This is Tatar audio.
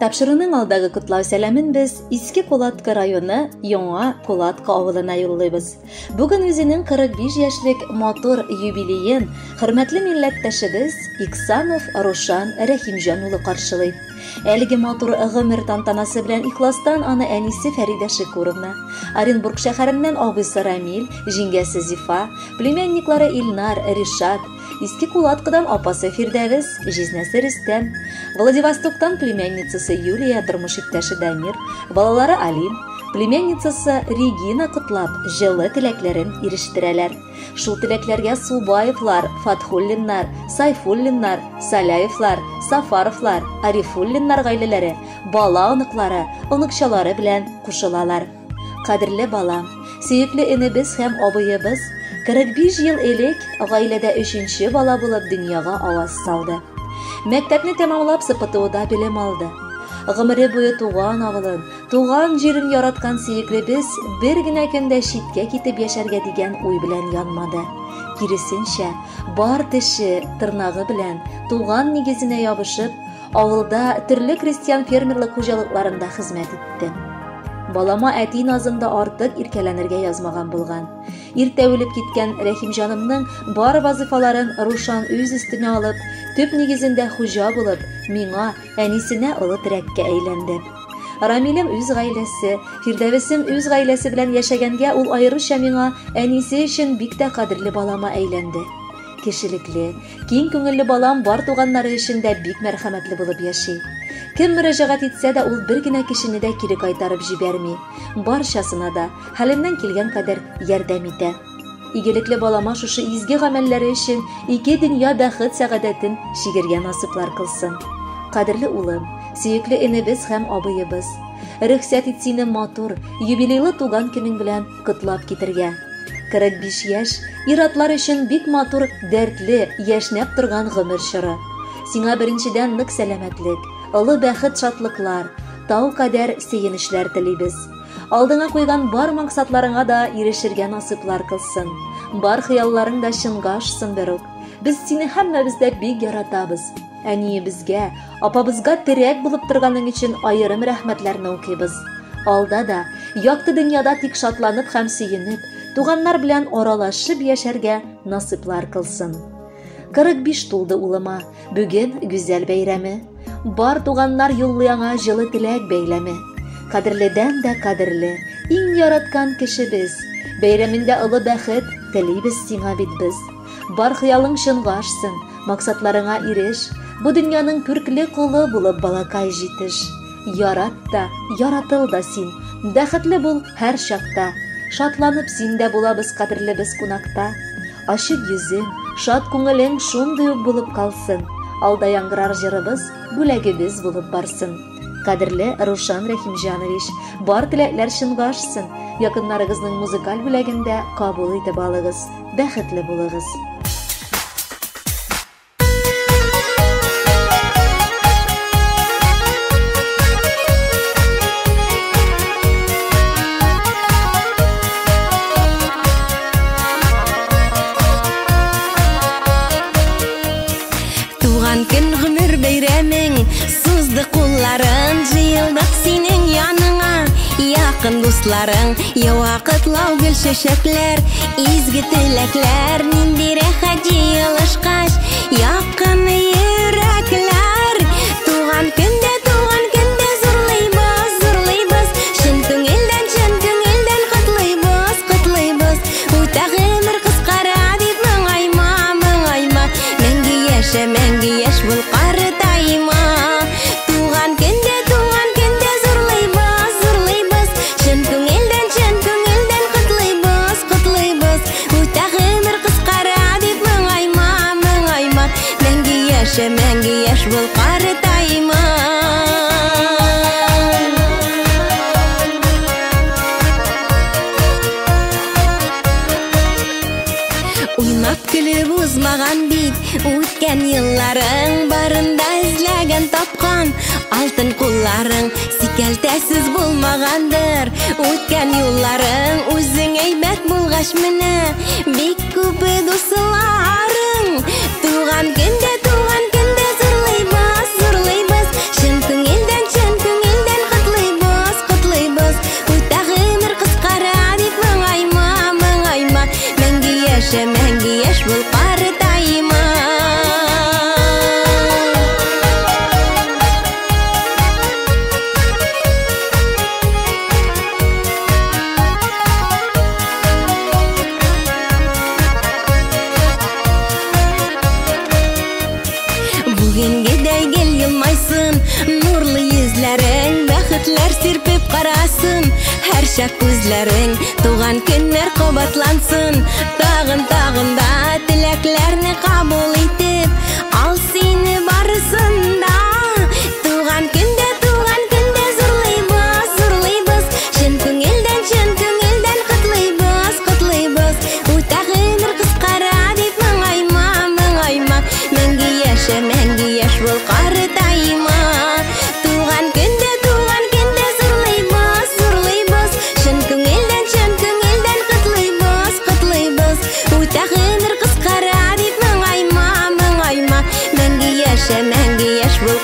Тапшыруның алдагы котлау сәламен без Иске Кулатка районы Яңа Кулатка авылына юллыйбыз. Бүген үзенең 45 яшьлек матур юбилеен хөрмәтле милләттәшебез Иксанов Рушан Рәхимҗан улы каршылый. Әлеге матур гомер тантанасы белән ихластан аны әнисе Фәридә Шикуровна, Оренбург шәһәреннән абыйсы Рамил, җиңгәсе Зифа, племянниклары Илнар, Ришат, Иске Кулаткадан апасы Фирдәвес, җизнәсе Рөстәм, Владивостоктан племянницасы Юлия, тормыш иптәше Дамир, балалары Алим, племянницасы Регина котлап, җылы теләкләрен ирештерәләр. Шул теләкләргә Субаевлар, Фатхуллиннар, Сайфуллиннар, Саляевлар, Сафаровлар, Арифуллиннар гаиләләре, бала оныклары, оныкчалары белән кушылалар. Кадерле балам, сөекле энебез һәм абыебыз 45 ел элек гаиләдә өченче бала булып дөньяга аваз салды. Мәктәпне тәмамлап СПТУда белем алды. Гомере буе туган авылын, туган җирен яраткан сөеклебез бер генә көн дә читкә китеп яшәргә дигән уй белән янмады. Киресенчә, бар теше, тырнагы белән туган нигезенә ябышып, Авылда төрле крестьян-фермерлык хуҗалыкларында хезмәт итте. Балама әти назында артык иркәләнергә язмаган булган. Иртә үлеп киткән Рәхимҗанымның бар вазыйфаларын Рушан үз өстенә алып, төп нигезендә хуҗа булып, миңа, әнисенә олы терәккә әйләнде. Рамилем үз гаиләсе, Фирдәвесем үз гаиләсе белән яшәгәнгә ул аеруча миңа әнисе өчен бик тә кадерле балама әйләнде. Кешелекле, Киң күңелле балам бар туганнары өчен дә бик мәрхәмәтле булып яши. Кем мөрәҗәгать итсә дә, ул бер генә кешене дә кире кайтарып җибәрми. Барчасына да, хәленнән килгән кадәр, ярдәм итә. Игелекле балама шушы изге гамәлләре өчен ике дөнья бәхет-сәгадәтен чигергә насыйплар кылсын. Кадерле улым, сөекле энебез һәм абыебыз, рөхсәт ит сине матур, юбилейлы туган көнең белән котлап китергә. 45 яшь, ир-атлар өчен бик матур, дәртле, яшьнәп торган гомер чоры. Сиңа беренчедән нык сәламәтлек, олы бәхет-шатлыклар, тау кадәр сөенечләр телибез. Алдыңа куйган бар максатларыңа да ирешергә насыйплар кылсын. Бар хыялларың да чынга ашсын берүк. Без сине һәммәбез дә бик яратабыз. Әниебезгә, апабызга терәк булып торганың өчен аерым рәхмәтләрне укыйбыз. Алда да, якты дөньяда тик шатланып һәм сөенеп, туганнар белән аралашып яшәргә насыйплар кылсын. 45 тулды улыма, бүген гүзәл бәйрәме. Бар туганнар юллый аңа җылы теләк бәйләме. Кадерледән дә кадерле, иң яраткан кешебез. Бәйрәмеңдә олы бәхет телибез сиңа бит без. Бар хыялың чынга ашсын, максатларыңа иреш, бу дөньяның күркле колы булып балакай җитеш. Ярат та, яратыл да син, бәхетле бул һәр чакта. Шатланып син дә булабыз кадерлебез кунакта. Ачык йөзең, шат күңелең шундый ук булып калсын. Алда яңгырар җырыбыз бүләгебез булып барсын. Кадерле Рушан Рәхимҗанович, бар теләкләр чынга ашсын. Якыннарыгызның музыкаль бүләген дә кабул итеп алыгыз. Бәхетле булыгыз! Туган көн гомер бәйрәмең Сузды кулларын җыелдык синең яныңа Якын дусларың ява котлау гөл чәчәкләр Изге теләкләр нинди рәхәт җыелышкач Якын йөрәкләр Туган көндә туган көндә зурлыйбыз зурлыйбыз Чын күңелдән чын күңелдән котлыйбыз котлыйбыз Үтә гомер кыскара дип моңайма моңайма Мәңге яшә мәңге яшь бул картайма Туган көндә туган көндә зурлыйбыз зурлыйбыз Чын күңелдән чын күңелдән котлыйбыз котлыйбыз Үтә гомер кыскара дип моңайма моңайма Мәңге яшә мәңге яшь бул картайма Уйнап көлеп узмаган бит үткән елларың барында эзләгән тапкан алтын кулларың сикәлтәсез булмагандыр үткән юлларың үзең әйбәт булгач менә бик күп дусларың туган көндә туган көндә зурлыйбыз зурлыйбыз чын күңелдән чын Йөзләрең бәхетләр сирпеп карасын, һәрчак күзләрең туган көннәр кабатлансын. Тагын, тагын да теләкләрне кабул итеп, ал сине барысын да. Туган көндә, туган көндә зурлыйбыз, зурлыйбыз, чын күңелдән, чын күңелдән котлыйбыз, котлыйбыз. Үтә гомер кыскара дип моңайма, моңайма, мәңге яшә, мәңге яшь бул, картайма. Туган көндә, туган көндә зурлыйбыз, зурлыйбыз, чын күңелдән, чын күңелдән котлыйбыз, котлыйбыз. Үтә гомер кыскара дип моңайма, моңайма, мәңге яшә, мәңге яшь бул,